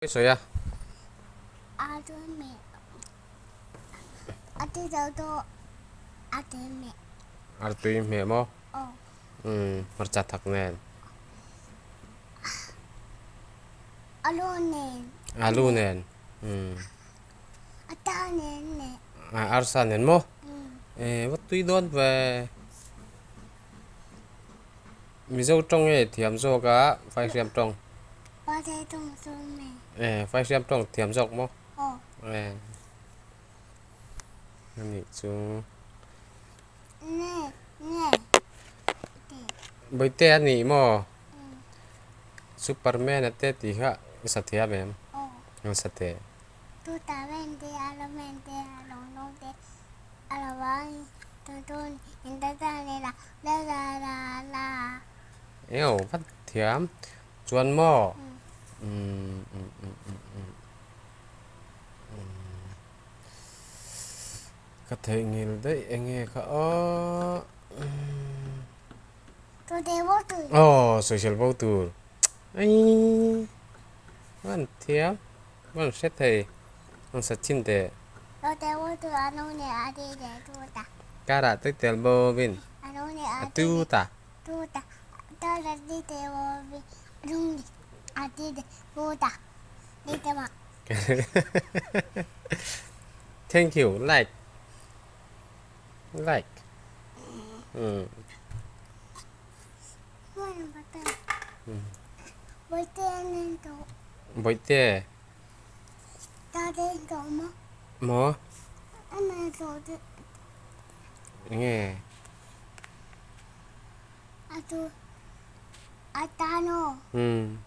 Sawi a. Artui hmeh maw? Umm hmarcha thak nen. Alu nen. Umm. Arsa nen maw? Eh va tui dawn ve. Mizo tawng nge thiam zawk a Faihriam tawng? Eh Faihriam tawng thiam zawk maw? Eh anih chu. Bawihte a nih maw? Superman a te tih kha i sa thiam em? An sa teh. Eo vat thiam chuan maw ka theihnghilh daih eng nge kha aw aw sawisel bo tur aii van thiam van hre thei. Ang sa chin teh. Karah tui tel bawin a tu ta. Thank you like like. Bawihte. Maw? Enge? Umm.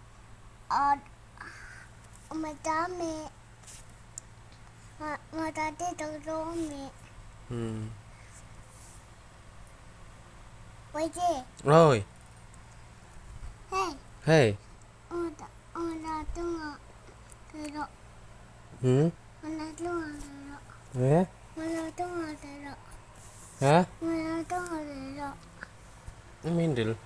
Umm. Ôi. Hey. Hmm? Eh? Ha? Mindil.